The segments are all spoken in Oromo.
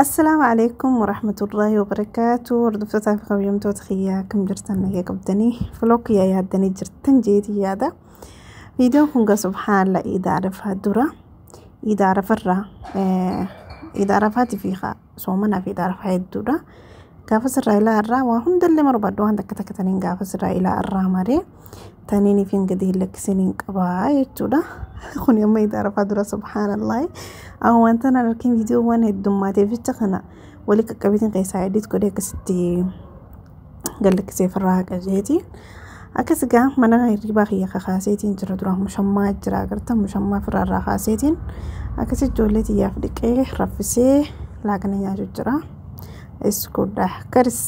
Assalaamu alaikum warahmatullaahi wabarakaatu. Hordoftoota fi kabajamtoota kiyyaa, akkam jirtan? Nagaa qabdanii? Vlog kiyyaa yaaddanii jirtan jeetii yaada. Viidiyoon kun gaa, subhaanallah, Iida Arafaa dura, Iida Arafarraa, Iida Arafaatii fi soomanaa fi Iida Arafaa hedduudha. Gaafa sirraa ilaa irraa waa hundallee barbaaddu waan takka takka taniin gaafa sirraa ilaa irraa maree taniin fi gadi hin lakkisiniin qabaa jechuudha. Kun amma Iida Arafaa dura, subhaanallah. Amma wanta nan arkin viidiyoowwan heddummateef jecha kana wali qaqqabeetiin keessaa edit godhee akkasitti gallakkisee firraa qajeeti. Akkas gaa mana hirribaa kiyya kakaaseetiin jira. Dura mushammaa jira, agarta, mushammaa firraarraa kaaseetiin akkasi ijoollee xiyyaaf dhiqee raffisee laaqana nyaachuu jira. Iskuudha karis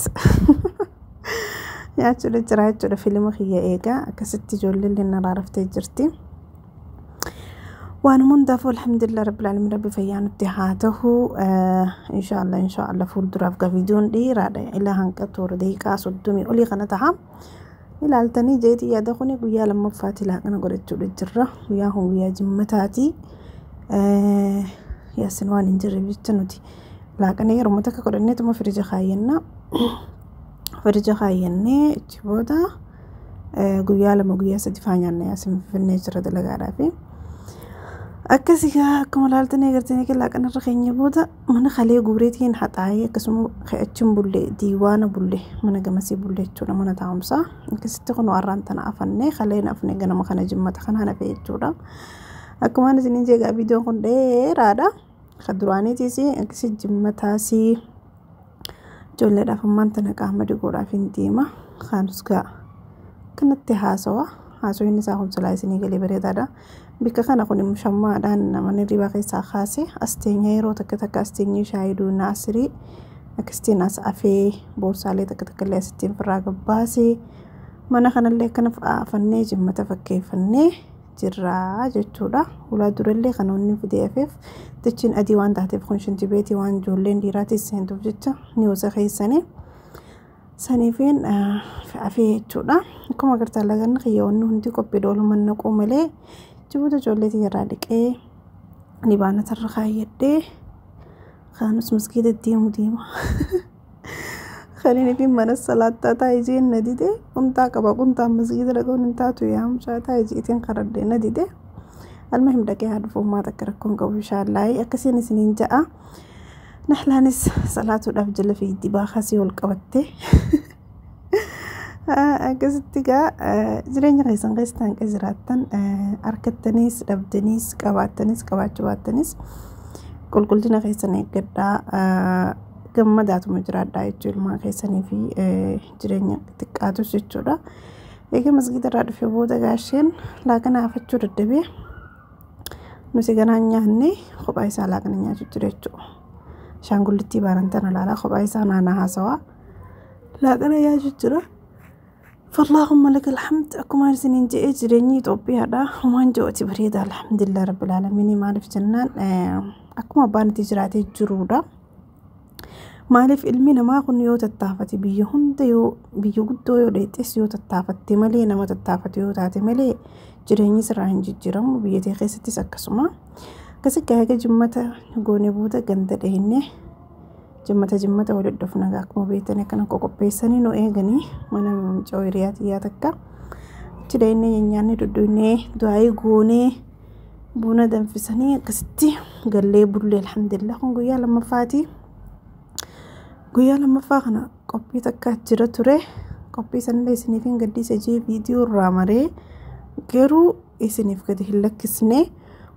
nyaachuudha jira jechuudha. Filima kiyya eegaa akkasitti ijoolleen illee raftee jirti. Waan hundaafuu alhamdulillah rabbil alamin, rabbi fayyaa nutti haa ta'u. Inshaallah, inshaallah, fuulduraaf gaa viidiyoon dheeraadha, ilaa hanqa toora daqiiqaa 30 olii kana taha. Ilaaltanii jeetii yaada. Kuni guyyaa lammaffaati, laaqana godhachuudha jirra. Guyyaa kun guyyaa jimmataati. Yaasin waan hin jirre jecha nuti laaqana yeroo takka godhanneetuma firija kaayyanna. Firija kaayyannee achi booda guyyaa 2, guyyaa 3 faa nyaanna. Yaasin Finfinnee jira dalagaadhaafi. Akkasii gaa akkuma ilaaltanii agartanii laaqanarra keenya booda mana kalee guureetiin haxaayee akkasuma achiin bulle, diiwaana bulle, mana gamasii bulle jechuudha, mana taa'umsaa. Akkasitti kun warraan tana afannee kaleen afne, ganama kana jimmata kana hafe jechuudha. Akkuma isiniin jeegaa viidiyoon kun dheeraadha. Kan duraaniitis akkasii jimmataas ijoolleedhaaf ammaan tana qaama dhiquudhaaf hin deema. Kaanus gaa kanatti haasawa. Haasawni isaa kun silaa isinii galee bareedaadha. Bikka kana kun mushammaadhaan namni hirribaa keessaa kaase as teenyee yeroo takka takka as teenyee shaayii duunaa, asirii akkasitiin as afee, boorsaalee takka takka illee asittiin firraa gabbaasee, mana kanallee akkana afannee jimmata fakkeeffannee jirraa jechuudha. Ulaa durallee kan wanni fidee hafeef dachiin adii waan taateef kun shintibeetii waan ijoolleen dhiiraatis seentuuf jecha ni hosa keessanii. Saniifiin afee jechuudha. Akkuma agartan laganni kiyyoonni hundi qophii oolu naquu malee jiboota ijoollee irraa dhiqee libaana tarra kaayyadhee kaanus masgiida deemu deema. Kan inni fi mana salaattaa taa'ee jeen na dide. Qunxaa qaba, qunxaan masgiida dhaquun hin taatu, yaa mucaa taa'ee jeetiin karadhee na dide. Almuhim dhaqee haa dhufu, uumaa takka rakkoon qabu inshaallahi, akkasiin isiniin ja'a. Nahlaanis salaatuudhaaf jala fiigdi, baakasii ol qabattee. Akkasitti gaa jireenya keessan keessa hanqa jiraattan harkattaniis dhabdaniis, qabaattanis qabaachuu baattanis, qulqullina keessan eeggadhaa, gammadaatuma jiraadhaa jechuu, ilmaan keessanii fi jireenya xiqqaatus jechuudha. Egaa masgiida irraa dhufee booda gaasheen laaqana afachuu dadhabee, nuti ganaa nyaanne, kophaa isaa laaqana nyaachuu jira jechuudha. Shaangulittii baanan tana ilaalaa, kophaa isaa naanaa haasawaa laaqana nyaachuu jira. فاللهم لك الحمد. Akkuma isiniin je'ee jireenyi Itoophiyaadha. Homaan ji'ooti bareeda, alhamdulillah rabbil aalamiin. Maaliif jennaan akkuma abbaan itti jiraatee jiruudha. Maaliif ilmi namaa kun yoo tattaafate biyya hunda, yoo biyya guddoo yoo dheexes, yoo tattaafatte malee, nama tattaafate yoo taate malee, jireenyi sirraa hin jijjiiramu, biyya tee keessattis akkasuma. Akkasi egaa jimmata goonee booda ganda dheennee, jimmata jimmata walitti dhufna akkuma beektan, akkana qoqopheessanii nu eeganii mana mucaa hiriyaa xiyyaa takka achi dheennee nyaanni dudduunee, du'aayii goonee, buna danfisanii akkasitti gallee bullee, alhamdulillah. Kun guyyaa lammaffaati. Guyyaa lammaffaa kana qophii takka jira ture. Qophii sanillee isiniif hin gaddisa jee viidiyoo irraa maree garuu isiniif gadi hin lakkisne.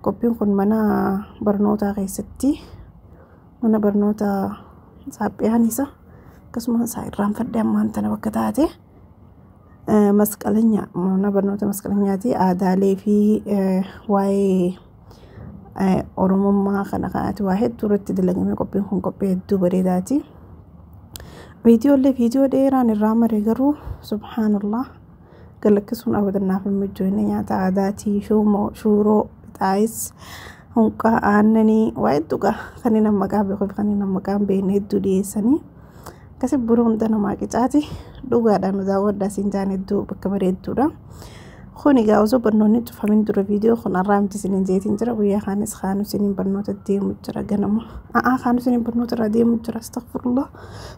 Qophiin kun mana barnootaa keessatti, mana barnoota saaphiyaan isa akkasuma isaa irraanfadhe ammaan tana bakka taate masqalanya, mana barnoota masqalanyaati. Aadaalee fi waa'ee oromummaa kana kanaati waa hedduu irratti dalagamee. Qophiin kun qophii hedduu bareedaati. Viidiyoolee viidiyoo dheeraan irraa mare garuu subhaanallah galakkisuun abadannaaf hin mijoofne. Nyaata aadaatii, shuuroo, xaayis, hunqaa aannanii, waa hedduu kanneen amma maqaa beekuu fi kanneen amma maqaa hin beekne hedduu dhiyeessanii akkasi biroo hunda namaa qicaati. Dhugaadhaan nu daawwadhaa siin jaan, hedduu bakka bareedduudha. Kun egaa osoo barnoonni cufamin dura viidiyoo kun har'aa miti isiniin jeetiin jira. Guyyaa kaanis kaanu isiniin barnoota deemu jira ganama. A'aa kaanu isiniin barnoota irraa deemu jira, astaghfirullah.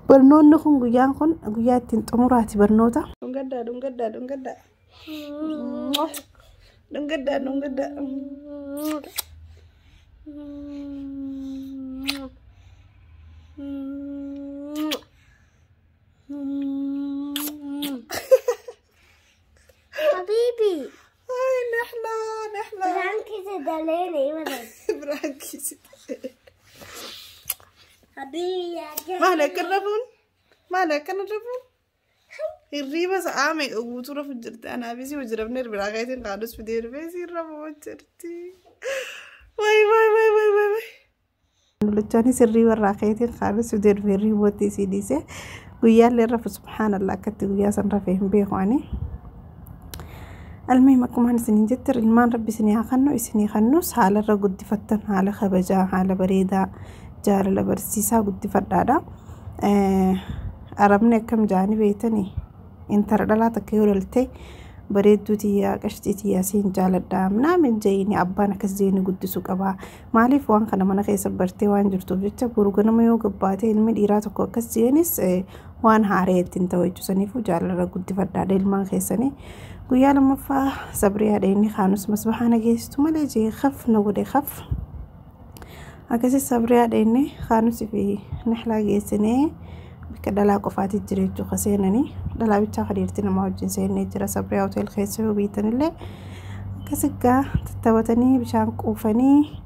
Barnoonni kun guyyaan kun guyyaa ittiin xumuraati barnoota. Dhungaddaa dhungaddaa dhungaddaa. Dhungaddaa dhungaddaa. حبيبي. هاي نحلة نحلة. برانكي دليلي ولا برانكي. حبيبي يا مالك الرفون مالك الرفون hirriiba sa'aa meeqa guutuu rafu jirti. Anaafis hojii biraa kaayitiin kaadus fidee dhufee siin rafu jirti. Wayi wayi wayi wayi wayi. Lolachaanis hirriiba irraa kaayitiin kaadus fidee dhufee hirriibootti isii dhiise. Guyyaallee rafu, subhaanallah, akkatti guyyaa san rafee hin beeku ani. Almuhim, akkumaan isiniin jette, ilmaan rabbi isinii haa kennu, isinii kennus haala irra guddifattan, haala kabajaa, haala bareedaa, jaalala barsiisaa guddifadhaadha. Arabni akkam jaanii beeytanii, intala dhalaa takka yoo dhalte, bareedduu tiyyaa, qashtii tiyyaa, siin jaaladha minaamin jeeni, abbaan akkas jeeni guddisuu qaba. Maaliif waan kana mana keessa bartee waan jirtuuf jecha, boru ganama yoo gabbaate ilmi dhiiraa tokko akkas jeenis waan haaree ittiin ta'u jechuusaniifuu jaalala guddifadhaadha ilmaan keessanii. Guyyaa lammaffaa sabrii haadha kaanus masbahaana geessitu malee jee kaf na godhe kaf. Akkasii sabrii haadha inni kaanusii fi nahlaa geessinee bakka dhalaa qofaati jira jechuudha seenanii. Dhalaa bichaa hadiirti namaa wajjin seennee jira sabrii hotel keessa yoo biitanillee. Akkas egaa tattabatanii bishaan quufanii,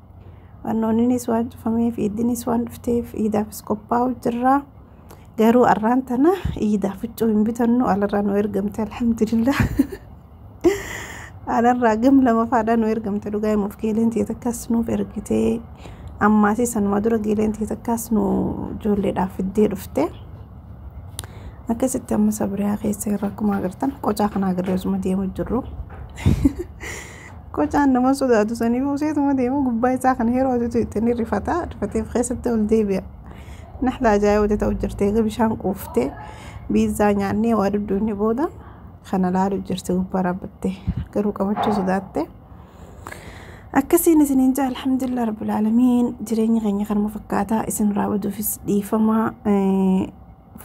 barnoonnis waan cufameef, iiddinis waan dhufteef, iidaafis qophaa'u jirra. Garuu arraan tana iidaaf huccuu hin bitannu, alarraa nu ergamte, alhamdulillah. Alarraa gam lama faadhaa nu ergamte, dhugaa himuuf geeleen ta'e takkas nuuf ergitee, ammaasii sanuma dura geeleen ta'e takkas nu ijoolleedhaaf fiddee dhufte. Akkasitti amma sabriyaa keessa irra akkuma agartan qocaa kana agarree osuma deemu jirru. Qocaan nama sodaatu sanii buuseetuma deemu, gubbaa isaa kana yeroo atitu ittiin rifata, rifateef keessatti ol deebi'a. Naxla ajaa'ibaa ta'u jirti, egaa bishaan quuftee biizzaa nyaannee waa dudduunni booda kana laalu jirti, gubbaa dhaabbattee garuu qabachuu sodaatte. Akkasiin isiniin jaa, alhamdulillah rabbil aalamiin, jireenya keenya kanuma fakkaataa. Isin raabaduufis dhiifamaa,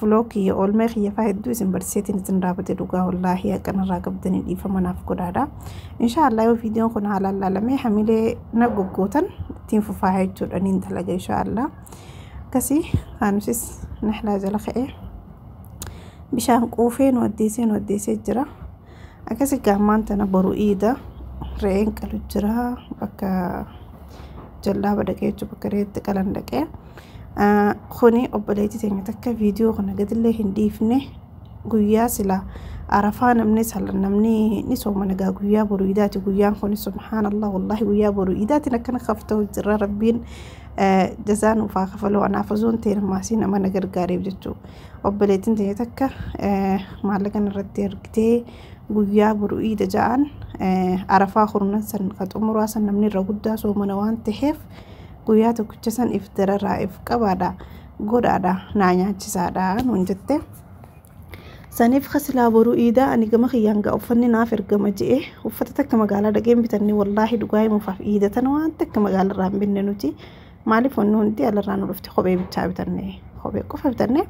fuloo kiyya oolmee kiyya faa hedduu isin barsiiseetiin isin raabate, dhugaa wallaahi akkanarraa qabdanii dhiifama naaf godhaadha. Inshaallah yoo viidiyoon kun haalaan laalamee hamilee na goggootan ittiin fufaa jechuudha, niin dalaga inshaallah. Akkasii kaanusis nahlaa jala ka'ee bishaan quufee nu addeessee nu addeessee jira. Akkasii gaammaan tana boru iida re'een qalu jira, bakka jallaaba dhaqee jechuudha, bakka re'eetti qalan dhaqee. Kuni obboleettii teenya takka viidiyoo kana gadillee hin dhiifne, guyyaa sila arafaa namni sala namni ni soomana gaa, guyyaa boru iidaati guyyaan kun, subhaanallah, wallahi guyyaa boru iidaatiin akkana kafta'u jira. Rabbiin jazaa nuuf haa kafaluu, anaaf osoo hin ta'in maasii nama na gargaareef jechuudha. Obboleettiin teenya takka maallaqa irratti ergitee, guyyaa boru iida ja'an arafaa kurnan san ka xumuraa san namni irra guddaa soomana waan ta'eef, guyyaa tokkicha san if dararaa if qabaadha godhaadha naa nyaachisaadha nuun jette. Saniif kasilaa boruu iidaa ani gama kiyyaan gaa uffanni naaf ergama je'e, uffata takka magaalaa dhaqeen bitanne, wallaahi dhugaa himuufaaf iida tana waan takka magaalaa irraa hin binne nuti. Maaliif wanni hundi alarraa nu dhufte, kophee bichaa bitanne, kophee qofa bitanne.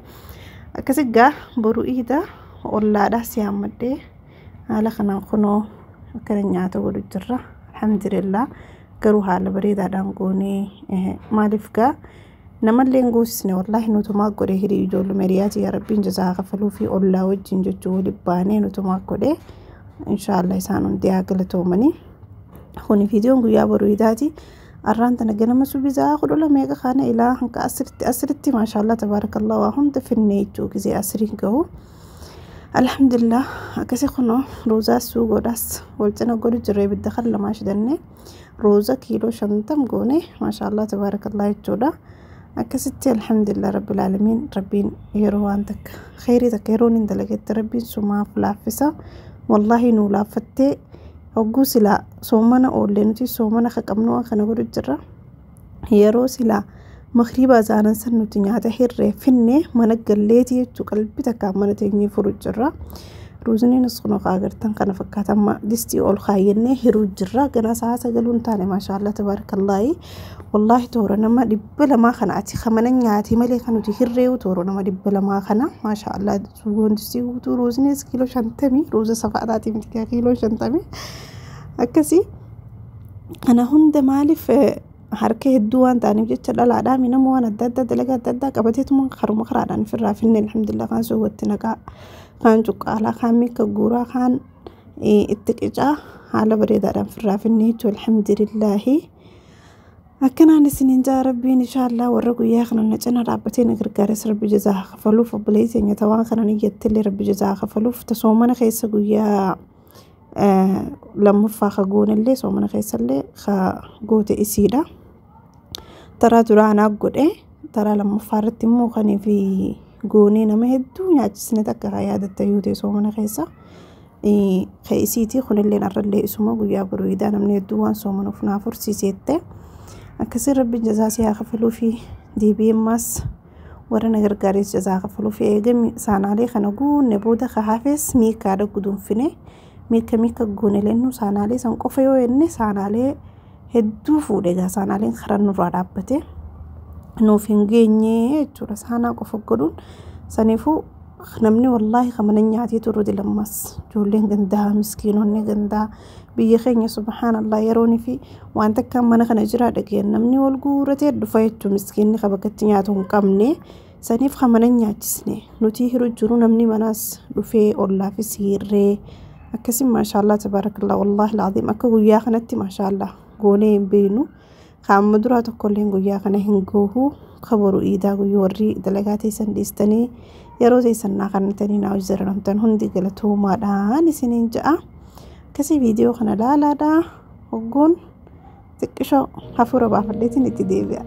Akkasi gaa boruu iidaa ollaadhaa si haammadhee haala kanaan kunoo akkana nyaata godhu jirra, alhamdulillah. Garuu haala bareedaadhaan goonee, maaliif gaa namallee hin goosisne, wallaahi nutumaa godhe, hirii ijoolluma hiriyaati, yaa rabbiin jazaa kafaluu fi ollaa wajjin jechuu waliin baanee nutumaa godhe, inshaallah isaan hundi haa galatoomanii. Kuni viidiyoon guyyaa boruu iidaati. Arraan tana ganama subisaa 12 meeqa kana ilaa hanqa asiritti asiritti, maashaallah tabaarakallah, waa hunda finnee jechuu gisee asiriin gahu. Alhamdulillah, akkasi kunoo ruuzaas suugoodhaas wal cina godhu jirra, ibidda kan lamaa shidannee ruuza kiiloo 50 goone, maashaallah tabaarakallah jechuudha. Akkasitti alhamdulillah rabbil aalamiin, rabbiin yeroo waan takka kheyrii takka yeroo hin dalagetti rabbiin sumaaf laaffisa. Wallaahi nuu laaffattee, hogguu silaa soomana oollee nuti soomana ka qabnu waan kana godhu jirra. Yeroo silaa makriba zaanan san nuti nyaata hirree finne mana galleeti jechuu, qalbii takkaan mana teenyee furu jirra. Ruuzniinis kunoo agartan kana fakkaata amma distii ol kaayyannee hiruu jirra. Ganaa sa'a sagaluun taane maashaallah tabaarakallaahi. Wallaahi toora nama 200 kana ati kamana nyaatee malee kan nuti hirreewu toora nama 200 kana maashaallah sugoon distii guutuu ruuzniis kiiloo 50 ruuza safaadhaati miti kiiloo 50 akkasii. Kana hunda maaliif harka hedduu waan ta'aniif jecha dhalaadhaa nama waan adda addaa dalagaa adda addaa qabateetuma karuma karaadhaan ofirraa finne alhamdulillah kaan suuqatti naqaa kaan cuqqaalaa kaan miika guuraa kaan itti qicaa haala bareedaadhaan ofirraa finne jechuudha alhamdulillaahi. Akkanaan isiniin jaa rabbiin inshaallah warra guyyaa kana na cina dhaabbatee na gargaares rabbi jazaa kafaluuf obboleessi keenya waan kana niyyattillee rabbi jazaa kafaluuf tasoomana keessa guyyaa lammaffaa ka goonellee soomana keessallee ka goote isiidha. Taraa duraa anaa godhe taraa lammaffaa irratti immoo kanii fi goonee nama hedduu nyaachisne takka kan yaadatta yoo ta'e soomana keessa. Ka isiiti kunillee arrallee isuma guyyaa boruu idaa namni hedduu waan soomanuuf naa fursiiseette. Akkasii rabbiin jazaa si haa kafaluu fi deebi'ee ammaas warra na gargaares jazaa kafaluu fi eegami saanaalee kana guunne booda ka hafes miikaadha guduunfine. Miika miika goone lennu saanaalee san qofa yoo jenne saanaalee hedduu fuudhe egaa saanaaleen karaa nurraa dhaabbate nuuf hin geenye jechuudha saanaa qofa godhuun saniifuu namni wallaahi kamana nyaatee turre dilammas ijoolleen gandaa miskiinonni gandaa biyya keenya subhaanallah yeroonii fi waan takka mana kana jira dhageen namni wal guuratee dhufa jechuun miskiinni kabakkatti nyaatu hin qabne saniif kamana nyaachisne nuti hiru jiru namni manaas dhufee ollaafis hirree akkasii maashaallah tabaarakallah wallaahi alaaziim akka guyyaa kanatti maashaallah goonee hin beeknu qaama duraa tokkolleen guyyaa kana hin goohu kabaru iidaa guyyaa warri dalagaa teessan dhiistanii yeroo teessan naa kannatanii naa hojjeramtan hundi galatoomaadhaan isiniin ja'a. Akkasii viidiyoo kana laalaadha hogguun xiqqishoo hafuura baafadheetiin itti deebi'a.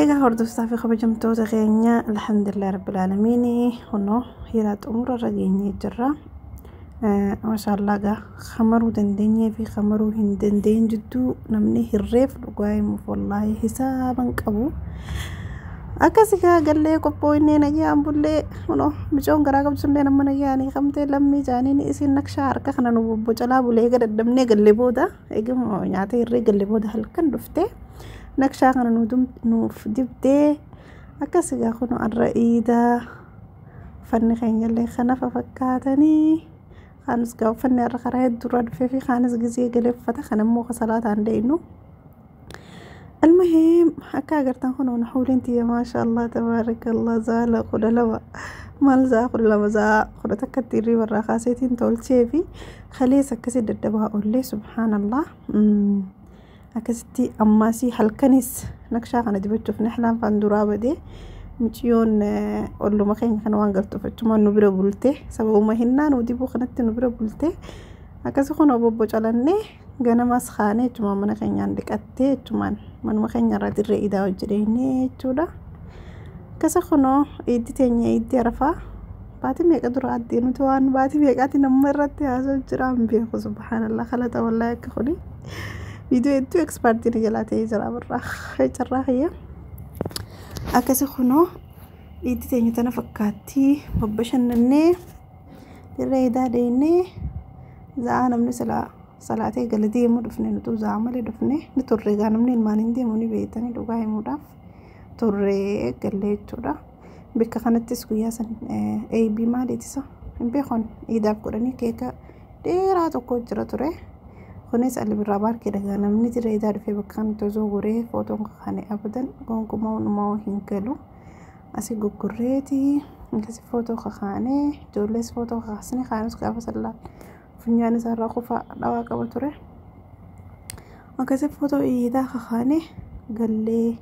Egaa hordoftoota fi kabajamtoota keenya, alhamdulillah rabbil aalamiin, kunoo hiraa xumura irra geenyee jirra. Maashaallah, gaa kamaruu dandeenyee fi kamaruu hin dandeenye jidduu namni hirreef dhugaa himuuf wallaahi hisaaban qabu. Akkasi gaa gallee qophooynee nagaan bullee. Kunoo micoon garaa qabsullee nama nagaanii qabtee lammii jaaniin isin naqshaa harka kana nu bobbocalaa bulee eega daddabnee galle booda, eega nyaata hirree galle booda halkan dhuftee naqshaa kana nuuf dibdee. Akkas egaa kun har'a iidaa uffanni keenyallee kana fakkaatanii. Kaanis gaa uffanni har'a karaa hedduurraa dhufee fi kaanis gizee galee uffata kana immoo salaataan deeynu. المهم akka agartan kun naxuuleen tiyya, maasha Allah tabaarakallah, zaala 12 maal za'a 12 za'a 11tti hirriba irraa kaaseetiin tolchee fi kalees akkasi daddabaa oollee. Subhaanallah, akkasitti ammaasii halkanis naqshaa kana dibachuuf nahlaan faan duraa badee, miciyyoon olluma keenya kana waan galtuuf achumaan nu bira bulte. Sababuma hinnaa nu dibuu kanatti nu bira bulte. Akkasi kun bobbocalannee ganamas kaanee achumaan mana keenyaan dhiqattee achumaan manuma keenya irraa dirree idaa hojjedheenee jechuudha. Akkasa kunoo iiddi teenya, iiddi arafaa baatii meeqa dura addee nuti waan baatii meeqaati nama irratti haasa'u jira hin beeku. Subhaanallah, kalata wallaahi akka kuni viidiyoo hedduu ekspaartiin jalaa ta'ee jira birraa carraa kiyya. Akkasi kunoo iiddi teenya tana fakkaattii, babbashannannee dirree idaa deemnee za'aa namni silaa salaatee gala deemu dhufne, nutu za'aa malee dhufne ni turre. Gaa namni ilmaan hin deemu ni beektanii, dhugaa himuudhaaf turree gallee jechuudha. Bakka kanattis guyyaa san eebii maaliitisa hin beekon iidaaf godhanii keeka dheeraa tokko jira ture. Kunis Ali Birraa Paarkiidha. Gaa namni dirree idaa dhufee bakka kanatti osoo goree footoon kakaane abadan gonkumaa hundumaa hin galu. Asii gurgurreeti akkasi footoo kakaanee, ijoollees footoo kakaasnee. Kaanis gaafa sallaa funyaan isaarraa qofa dhawaa qaba ture. Akkasi footoo iidaa kakaanee gallee.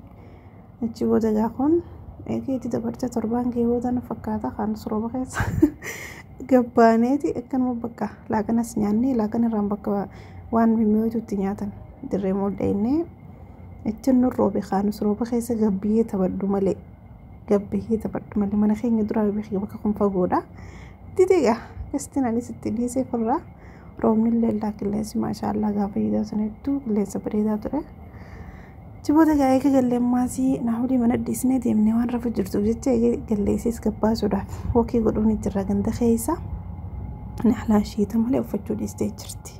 Achi booda gaa kun eegee itti dabarte torbaan gahee booda na fakkaata kaanis rooba keessa gabbaaneeti akkanuma bakka laaqanas nyaannee, laaqana irraan bakka waan mimmi'ootu itti nyaatan dirree moldheennee ittiin nu roobe. Kaanis rooba keessa gabbiyee taphadhu malee, gabbiyee taphadhu malee, mana keenya duraa beekee bakka kun fagoodha. Didee akkasitti anis itti dhiisee firraa. Roobni illee illaa qilleensi maashaallah gaafa iidaa sun hedduu qilleensa bareedaa ture. Achi booda gaa eega gallee ammaasii naahulii mana dhiisnee deemnee waan rafu jirtuuf jecha eega galleessiis gabbaasuudhaaf walk godhuun jira ganda keessa. Nahlaa shiita malee uffachuu dhiistee jirti.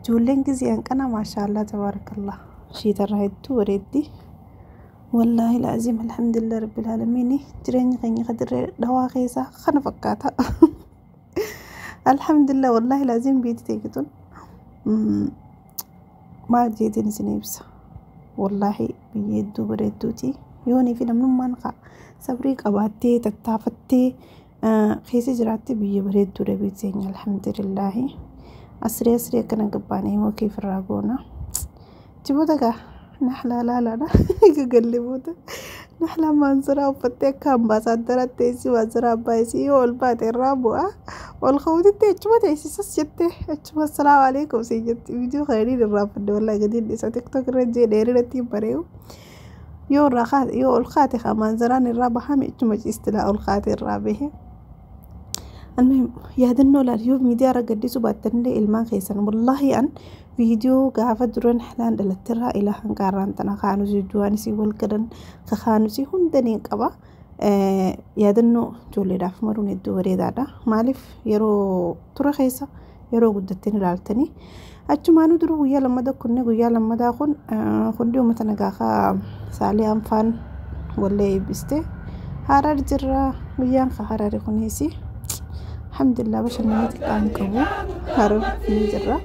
Ijoolleen gizee hanqana, maashaallah tabaarakallah, shiitarraa hedduu bareeddi. Wallaahi laazim, alhamdulillah rabbil aalamiin, jireenya keenya kadirree dhawaa keessaa kana fakkaata. Alhamdulillah, wallaahi laazim, biitti teekituun maal jeetiin isin ibsa. Wallaahi biyya hedduu bareedduuti. Yoonii fi namnummaan sabrii qabaattee tattaafattee keessa jiraatte biyya bareedduudha biyyi teenya, alhamdulillaahi. Asiree asiree akkana gabbaanee walk irraa goona. Achi gaa nahlaa laalaadha. Gagallee booda nahlaa maanzaraa uffattee akka ambaasaaddara teessi, maanzaraa abbaa isii yoo ol baate irraa bu'a. Ol ka'uutitti achuma teessisas jettee achuma assalaamu alaikum sii jetti. Viidiyoo kana ni irraanfadhe wallaahi, gadi dhiisa TikTok irra jee dheerinatti hin bareedu. Yoo irraa kaate, yoo ol kaate haa maanzaraan irraa bahame, achuma ciisti laa ol kaate irraa bahe. Almuhim yaadannoo laal yoo miidiyaa irra gaddisuu baattanillee ilmaan keessan. Wallaahi an viidiyoo gaafa duran halaan dhalattirraa ilaa hanqaarraan tana kaanusii du'aanisii wal gadan kakaanusii hundaniin qaba. Yaadannoo ijoolleedhaaf maruun hedduu bareedaadha. Maaliif yeroo tura keessa yeroo guddatteen ilaaltanii achumaanuu dura guyyaa lammadaa kunne, guyyaa lammadaa kun hundi uummata nagaa kaa saalee anfaan wallee eebbiste. Harar jirra guyyaan ka harari kunis alhamdulillah bashannanaa xiqqaan qabu harar ni jirra.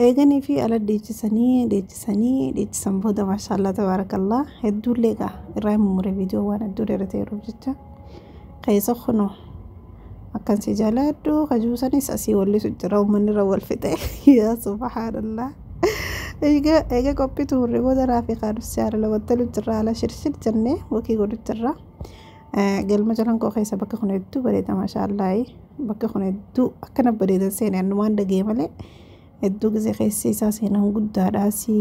Eeganii fi ala dhiichisanii dhiichisanii dhiichisan booda, maashaallah tabaarakallah, hedduullee egaa irraa hin mure, viidiyoo waan hedduu dheerateeruuf jecha. Keessa kunoo akkan si jaaladhu kajuusanis asii wallisu jira, uummanni irra wal fixe, yaa subhaanallah. Eega eega qophii xumurre booda raafii kaanus jaalala wattalu jirra, ala shirshir jennee wakii godhu jirra. Galma Calanqoo keessa bakka kun hedduu bareeda, maashaallah, bakka kun hedduu akkana bareedan seene annumaan dhagee malee, hedduu gisee keessi isaa seenan guddaadhaasi,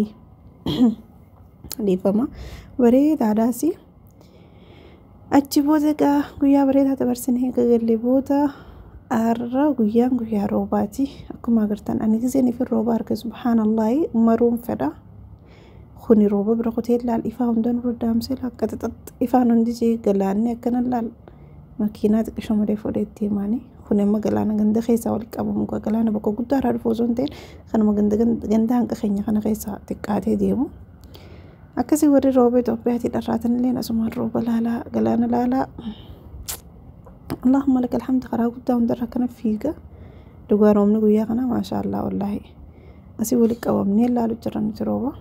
dhiifama, bareedaadhaasi. Achi booda egaa guyyaa bareedaa dabarsinee eega galle booda, har'a guyyaan guyyaa roobaati. Akkuma agartan ani giseen ifin rooba arge, subhaanallahi, maruun fedha. Kuni rooba bira kutee laal, ifaa hunda nurra daamsee akka xaxax ifaan hundi jee, galaanni akkana laal, makiinaa xiqqishoo malee fuudhee itti himaani. Kun amma galaana ganda keessaa walitti qabamu, galaana bakka guddaa irraa dhufu osoo hin ta'in, kanuma ganda ganda hanqa keenya kana keessaa xiqqaatee deemu. Akkasii warri rooba Itoophiyaatii dharraatan illee asumaan rooba laalaa, galaana laalaa. Allahumma laka alhamdu, karaa guddaa hundarra akkana fiiga. Dhugaa roobni guyyaa kana maashaallah, wallaahi. Asii walitti qabamnee laalu jira nuti rooba.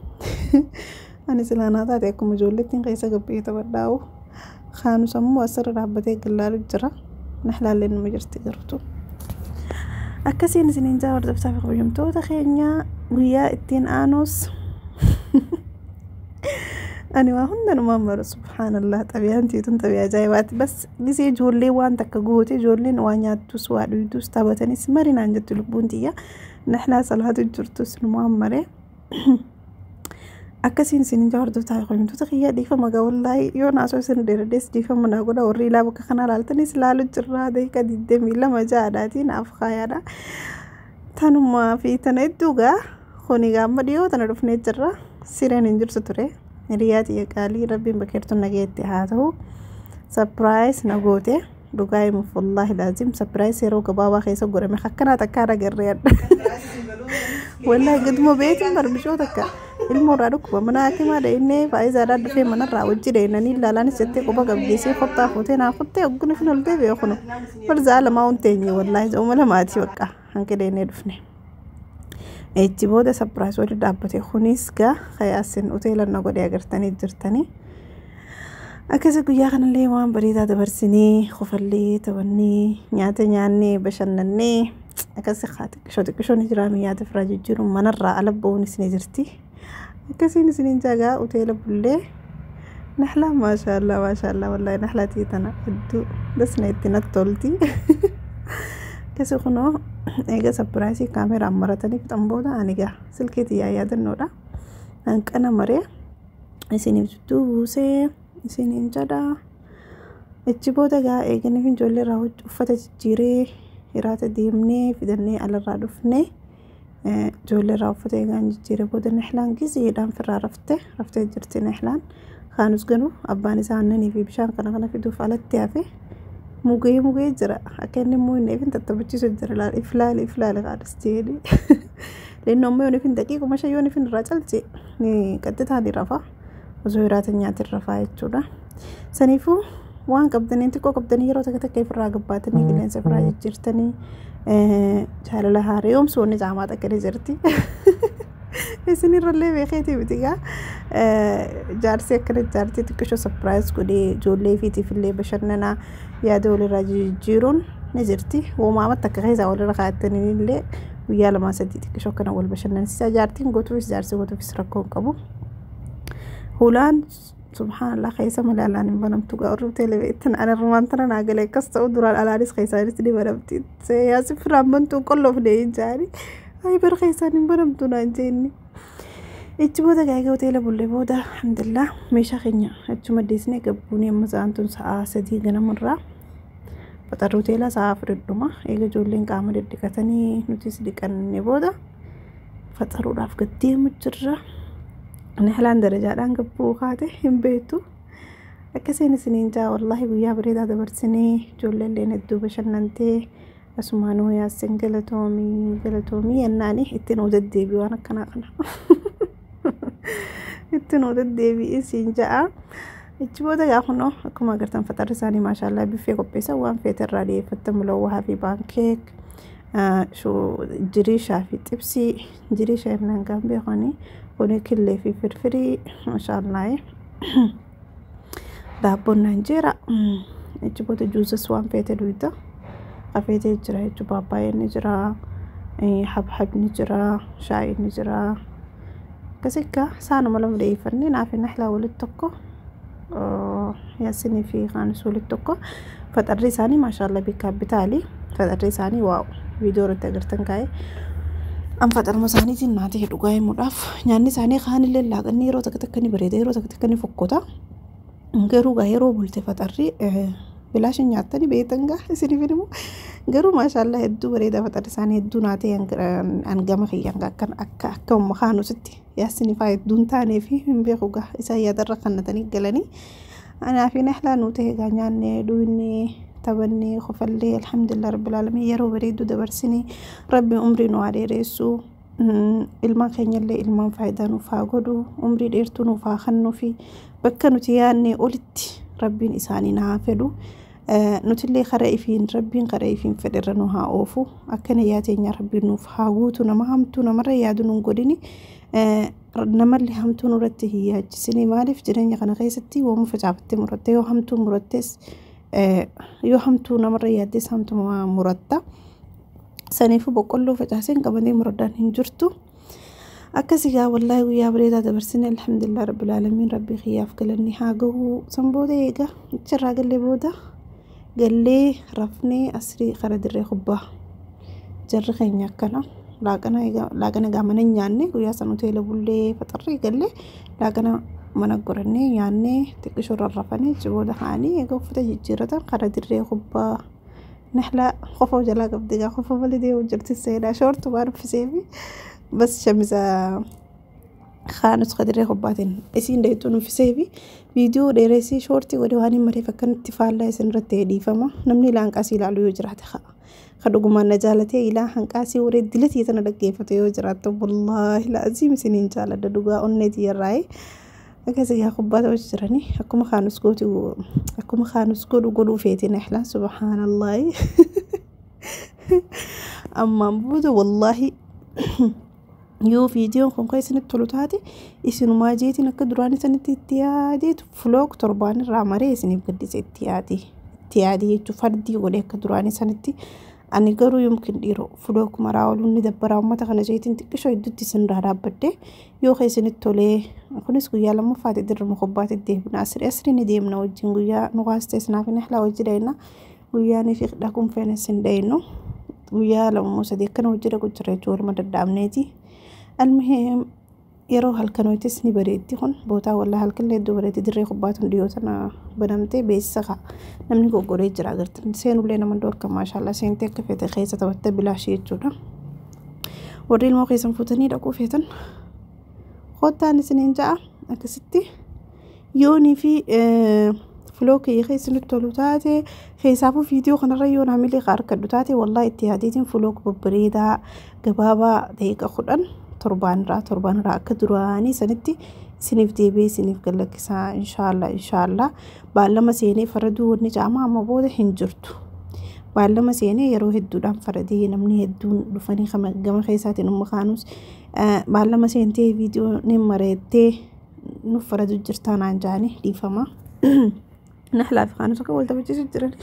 Ani silaanaa taate akkuma ijoollettiin keessa gabbee taphadhaa'u. Kaanus ammoo asirra dhaabbatee gallaalu jira. Nahlaallee numa jirti gartuu. Akkasiin isiniin jaa, hordoftaa fi kabajamtoota keenya, guyyaa ittiin aanus ani waa hundanumaan maru, subhaanallah, xabiyaan tiitun xabiyaa ajaa'ibaati. Bas gisee ijoollee waan takka goote, ijoolleen waa nyaattus waa dhuytus taphatanis marinaan jettu lubbuun tiyya, nahlaa salaatu jirtus numaan maree. Akkasiin isiniin jaa, hordoftaa fi kabajamtoota kiyya, dhiifama gaa, wallaahi yoo naasoo isin dheeradees dhiifama naa godha. Warri ilaa bakka kanaa laaltanis laalu jirraa, daqiiqa 22 ja'adhaatii naaf kaayaadha. Tanumaa fi tana hedduu gaa, kuni gaamma dhiyoo tana dhufnee jirra. Sireen hin jirtu ture. Hiriyaa xiyya qaalii, rabbiin bakkeertu nageetti haa ta'u. Surprise na goote, dhugaa himuuf, wallaahi laazim surprise yeroo gabaabaa keessa godhame akkanaa takkaa agarree adda. Wallaahi gaduma beetiin barbishoo takka ilmoo irraa dhukkuba mana hakimaa dha'inee faayizaadhaan dhufee manarraa wajji dha'inanii ilaalaanis jettee quba qabdeessee kottaa fuutee naa kuttee ogguni fin ol deebi'e kunu barzaa lamaa hun teenye, wallaahi za'uma lamaati bakka hanqi dha'inee dhufne. Echi booda surprise wali dhaabbate, kunis gaa kayaasin uteela na godhe agartanii jirtanii. Akkasi guyyaa kanallee waan bareedaa dabarsinee, kofallee taphannee, nyaata nyaannee, bashannannee, akkasi haa xiqqishoo xiqqishoo ni jiraame, yaada firaa jijjiiruun manarraa ala ba'uunis ni jirti. Akkasiin isiniin jaagaa uteela bullee. Nahlaa maashaallah maashaallah, wallaahi nahlaa tana hedduu dasna itti natti tolti. Akkasi kunoo eega surprise kaameraan maratanii fixan booda, ani gaa silkii xiyyaa yaadannoodha. Hanqana maree isiniif jidduu buusee isiniin jedha. Achi booda gaa eeganiif ijoollee irraa uffata jijjiiree hiraata deemnee fidannee alarraa dhufnee, ijoollee irraa uffata eegaan jijjiiree booda, Nahlaan gizeedhaan firraa rafte, raftee jirti Nahlaan. Kaanus ganuu abbaan isaa aannanii fi bishaan kana kana fiduuf alatti hafe, mugee mugee jira, akka inni immoo hin eefin tattaphachiisu jira, laal iflaali iflaali kaadhas jedhi. Lennoo ammoo yoon ifin daqiiquma 5 yoon ifin irraa calce ni qaxxitaa ni rafa, osoo hiraata nyaatin rafaa jechuudha. Saniifuu waan qabdanii xiqqoo qabdanii yeroo takka takka ifirraa gabbaatanii qilleensa ifirraa jijjiirtanii jaalala haaromsuu wanni caamaa takka ni jirti. Isinirrallee beekeetii miti gaa, jaarsi akkana jaartii xiqqishoo surprise godhee ijoollee fiitiif illee bashannanaa yaada walirraa jijjiiruun ni jirti. Uumaamatti akka keessaa walirra kaa'attanii illee guyyaa lamaa sadii xiqqishoo akkana wal bashannansiisaa, jaartiin gootuufis jaarsi gootuufis rakkoo hin qabu. Hulaan subhaanallah keessa malee alaan hin banamtu gaa, warri hoteela beektan ana rumaan tana naa galee akkas ta'u, duraan alaanis keessaanis ni banamti. Yaasi firaan bantuu qolloofne hin jaani. Ay bar keessaan hin banamtu naan jeenni. Ichi booda gaa'ee hoteela bullee booda, alhamdulillah, meeshaa keenya achuma deesnee gabbuunee, amma sa'aan tun sa'aa 3 ganamarraa, faxarri hoteelaa sa'aa 4 dhuma. Eega ijoolleen qaama dhidhiqatanii nutis dhiqanne booda faxaruudhaaf gad deemu jirra. Nahlaan darajaadhaan gabbuu kaate hin beektu. Akkasiin isiniin jaa, wallaahi guyyaa bareedaa dabarsinee, ijoolleen illee hedduu bashannantee, asumaanuu yaasin galatoomii galatoomii yennaani ittiin nuu deddeebi'u, waan akkanaa kana ittiin nuu deddeebi'i siin ja'a. Ichi booda gaafa kunoo akkuma agartan faxarri isaanii maashaallah biffee qopheessan waan feete irraa dhiyeeffatan mulawwaa fi paankeek jiriishaa fi xibsii jiriisha jennaan kan beekanii kuni killee fi firfirii maashaallah daabboon naan jira. Ichi booda juusas waan feete duyda hafeetee jira jechuudha. Paappaayeen ni jira, habhabni jira, shaayiin ni jira. Akkasii saanuma lama dhiyeeffannee naaf nahlaa walitti tokko yaasinii fi kaanis walitti tokko faxarri isaanii maashaallah bikkaa bitaali faxarri isaanii wow viidiyoo irratti agartan kaa'e. An faxaruma isaaniitiin naa ta'e dhugaa himuudhaaf nyaanni isaanii kaanillee laaqanni yeroo takka takka ni bareeda yeroo takka takka ni fokkota. Garuu gaa yeroo bulte faxarri bilaashin nyaattanii beektan gaa isiniif himu. Garuu maashaallah hedduu bareeda faxarri isaanii hedduu naa ta'e an gama kiyyaan akkan akka akka umma kaanusitti yaasinii faa hedduun taanee fi hin beeku gaa isaan yaadarra kannatanii galanii. Anaa fi nahlaa nuu ta'e gaa nyaannee dhugnee taphannee kofallee alhamdulillah rabbil aalamiin yeroo bareedduu dabarsinee rabbi umrii nu haa dheeressu. Ilmaan keenyallee ilmaan faayidaa nuuf haa godhu umrii dheertuu nuuf haa kennuu fi bakka nuti yaadne olitti rabbiin isaanii na haa fedhu. Nutillee karaa ifiin rabbiin karaa ifiin fedherra nu haa oofu akkana yaateenya rabbiin nuuf haa guutu nama hamtuu namarra yaadu nun godhini namallee hamtuu nurratti hin yaachisini maaliif jireenya kana keessatti wooma facaafattee muratte yoo hamtuu murattes yoo hamtuu namarra yaaddes hamtuu muratta. Saniifuu boqqolloo facaaseen qabatee muraddaan hin jirtu. Akkasii gaa wallaahi guyyaa bareedaa dabarsine alhamdulillah rabbil aalamiin rabbii kiyyaaf galanni haa gahu. San booda eegaa achirraa gallee booda gallee rafnee asrii kara dirree kubbaa jarri keenya akkana laaqana egaa mana nyaanne guyyaa san hoteela bullee faxarree gallee laaqana mana gorannee nyaannee xiqqishoo rarrafanii achi booda ka'anii egaa uffata jijjiirratan kara dirree kubbaa nahlaa qofoo jalaa qabdi egaa qofoo malee deemuu jirti seenaa shoortu waan uffiseefi bas shamisa kaanus kadirree kubbaatiin isiin deettuun uffiseefi viidiyoo dheeressi shoortii godhe waan hin mareef akkanatti faallaa isin irratti dhiifama namni ilaan qaasii ilaalu yoo jiraate haa ka dhugumaan na jaalatee ilaa hanqaasii waree dilatii tana dhaggeeffate yoo jiraate wallaahi laaziim isiniin jaaladha dhugaa onneetii irraa'ee akkasii gaa kubbaa taphachuu jiranii akkuma kaanus gootu akkuma kaanus godhu godhuu feetiin nahlaa subhaanallaahi ammaan booda wallaahi yoo viidiyoon kun kan isinitti tolu taate isinumaa jeetiin akka duraan isinitti itti yaadeetu vlog torbaan irraa maree isiniif gaddise itti yaade itti yaade jechuun fardii godhe akka duraan isinitti ani garuu yomkin dhiiroo vlog maraa ooluun ni dabbaraa uummata kana jeetiin xiqqishoo hedduutti isinirraa dhaabbadde yoo kan isinitti tolee kunis guyyaa lammaffaati dirruma kubbaatti deemna asrii asrii ni deemna wajjin guyyaa nu kaastee sanaaf nahlaa wajji dhayna guyyaa ni fi dhaquun feene isin dhaynu guyyaa lama sadii akkana hojii dhaqu jira jechuun waluma dadhaabneeti. Almuhim yeroo halkanoitis ni bareeddi kun bootaa wallaa halkanillee hedduu bareeddi dirree kubbaatuun dhiyoo tana banamtee beeksisa ka'a namni goggoree jira agartan seenullee nama dhorka maashaallah seentee akka feete keessa taphattee bilaashii jechuudha. Warri ilmoo keessan fuutanii dhaquu feetan kottaan isiniin ja'a akkasitti yoonii fi vlog kiyya keessanitti tolu taate keessaafuu viidiyoo kanarra yoo naamilee harkadhu taate wallaahi itti yaadeetiin vlog babbareedaa gabaabaa daqiiqa 10 torbaanirraa akka duraanii sanitti isiniif deebi'ee isiniif gallakkisaa inshaallah inshaallah baallama seenee faraduu wanni caamaa amma booda hin jirtu. Baallama seenee yeroo hedduudhaan faradee namni hedduun dhufanii gama keessaatiin umma kaanus baallama seentee viidiyoo ni mareettee nuuf faradu jirtaa naan jaanii dhiifama. Nahlaa fi kaanus akka wal taphachiisu jiran.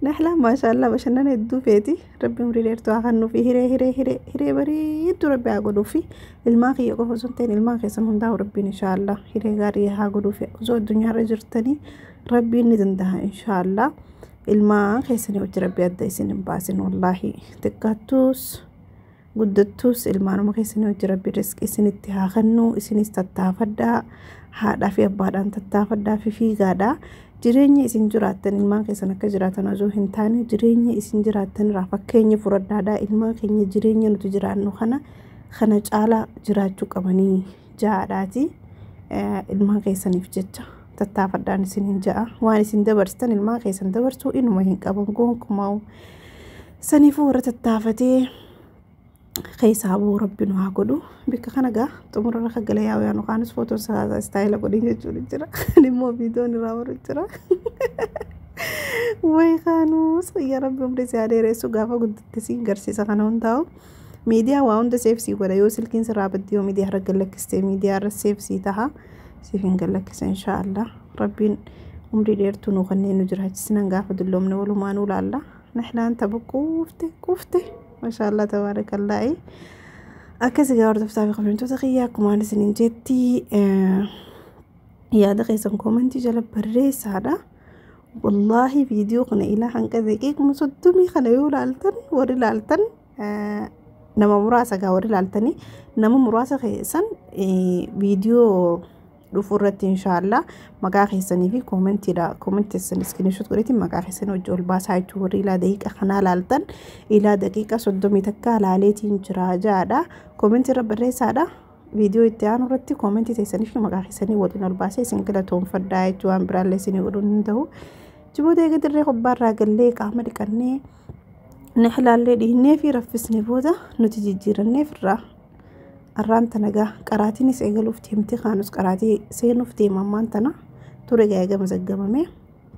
Nahlaa maashaallah bashannana hedduu feeti rabbi umrii dheertuu haa kennuu fi hiree hiree hiree hiree bareedduu rabbi haa godhuu fi ilmaan kiyya qofa osoo hin ta'in ilmaan keessan hundaa'u rabbiin inshaallah hiree gaarii haa godhuu fi osoo addunyaarra jirtanii rabbiin ni danda'a inshaallah ilmaan keessanii hojii rabbi adda isin hin baasin wallaahi xiqqaattus guddattus ilmaanuma keessanii hojii rabbi riskii isinitti haa kennu isinis tattaafadhaa haadhaa fi abbaadhaan tattaafadhaa fi fiigaadhaa. Jireenya isin jiraattan ilmaan keessan akka jiraatan osoo hin taane jireenya isin jiraattan irraa fakkeenya fudhadhaadhaa ilmaan keenya jireenya nuti jiraannu kana kana caalaa jiraachuu qabanii ja'aadhaati ilmaan keessaniif jecha tattaafadhaan isin hin ja'a waan isin dabarsitan ilmaan keessan dabarsuu inuma hin qaban gonkumaa saniifuu warra tattaafatee Keessaa bu'uu rabbi nu haa godhu. Bikka kana gaa xumura irra gala yaa'u yaanu kaanis footoo istaayila godhin jechuun jira. Immoo viidiyoon irraa baru jira. Way kaanuus yaa rabbi umrii si haa dheeressu gaafa guddatte siin garsiisa kana hundaa'u. Miidiyaa waa hunda save sii godha yoo silkiin sirraa badde yoo miidiyaa irra gallakkiste miidiyaa irra save sii taha siif hin gallakkisa inshaallah. Rabbiin umrii dheertuu nu kanneen nu jiraachisinan gaafa dulloomne walumaa nu laalla. Nahlaan tapha quufte quufte. Maashaallah tabaarakallaahi. Akkasii gaa hordoftaa fi kabajamtoota kiyyaa akkuma ani isiniin jetti yaada keessan koomentii jala barreessaadha. Wallaahi viidiyoo kana ilaa hanga daqiiquma 30 kana yoo ilaaltan warri ilaaltan nama muraasa gaa warri ilaaltanii nama muraasa keessan viidiyoo dhufu irratti inshaallah maqaa keessanii fi koomentiidha koomentii keessan screenshot godheetiin maqaa keessanii hojii ol baasaa jechuu warri ilaa daqiiqa kanaa ilaaltan ilaa daqiiqa 31 ilaaleetiin jira jaadha koomentii irra barreessaadha. Viidiyoo itti aanu irratti koomentii keessanii fi maqaa keessanii waliin ol baasee isin galatoonfadhaa jechuu waan biraallee isinii godhuun hin ta'u. Jiboota eega dirree kubbaarraa gallee qaama dhiqannee nixlaallee dhiinnee fi raffisne booda nuti jijjiirannee firraa arraan tana gaa qaraatiinis eegaluuf deemti kaanus qaraatii seenuuf deema ammaan tana ture gaa eegama zaggamame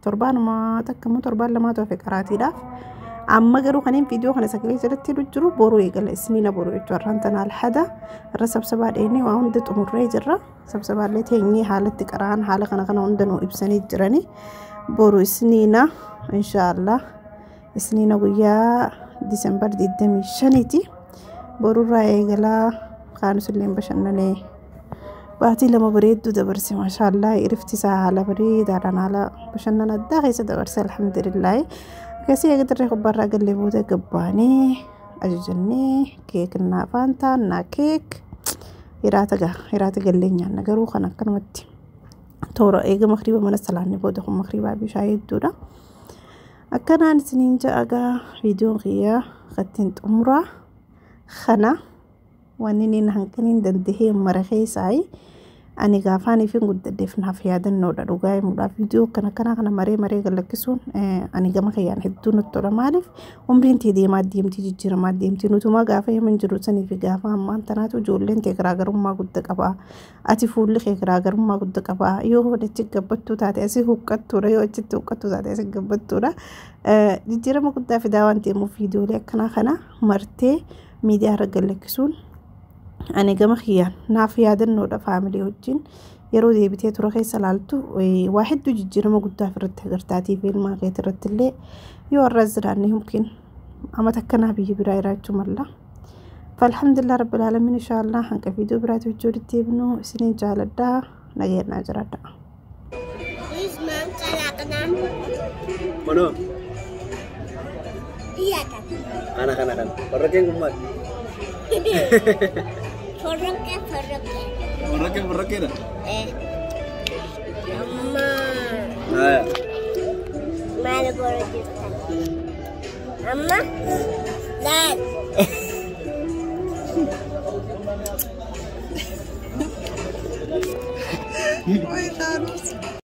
torbaanuma takka immoo torbaan lamaatu hafe qaraatiidhaaf. Amma garuu kanneen viidiyoo kana sagalee jalatti hidhu jiru boruu eegala isniina boruu jechuudha arraan tana alhada irra sabsabaa dheenee waa hunda xumurree jirra sabsabaallee teenyee haalatti qaraan haala kana kana hunda nuu ibsanii jiranii boru isniina inshaallah isniina guyyaa Disembar 25ti borurraa eegalaa kaanus illee bashannanee baatii 2 bareedduu dabarse maashaallah irifti isaa haala bareedaadhaan haala bashannana addaa keessa dabarse alhamdulillaahi. Akkasii eega dirree kubbaarraa gallee booda gabbaanee ajajannee keeknaa faantaa naa keek hiraata gaa hiraata gallee nyaanna garuu kan akkanumatti toora eega makriiba mana salaanne booda kun makriibaa bishaan hedduudha. Akkanaan isiniin ja'a gaa viidiyoon kiyyaa kattiin xumuraa kana wanni inni hanqiniin dandahee mara keessaayi ani gaafaanii fi guddadheef naaf yaadannoodha dhugaa himuudhaaf viidiyoo kana kana kana maree maree gallakkisuun ani gama kiyyaan hedduu nutti tola maaliif umriin tee deemaa deemtii jijjiiramaa deemtii nutumaa gaafa himan jiru sanii fi gaafa ammaan tanaatu ijoolleen tee garaagarummaa guddaa qaba ati fuulli kee garaagarummaa guddaa qaba yoo achi gabbattuu taate asii huqqattuudha yoo achitti huqqattuu taate asii gabbattuudha jijjiirama guddaa fidaa waan deemuuf viidiyoolee akkanaa kana martee miidiyaa irra gallakkisuun ani gama kiyyaan naaf yaadannoodha faamilii wajjin yeroo deebitee tura keessa laaltu waa hedduu jijjiirama guddaa ofirratti agartaatii fi ilmaan keetii irratti illee yoo har'as jiraanne yookiin amata akkanaa biyya biraa jiraachuu malla. Falhamdulillah rabbil aalamiin inshaallah hanga viidiyoo biraatti hojii walitti deebinu isiniin jaaladhaa nageenyaa jiraadha. Mana? Iya kan. Kana kana kana. Warra kun maal? Forrokke forrokke. Warra forrokkeedha? Amma. Haya. Maal godhu jirtan? Amma. Laal. Way Thanos.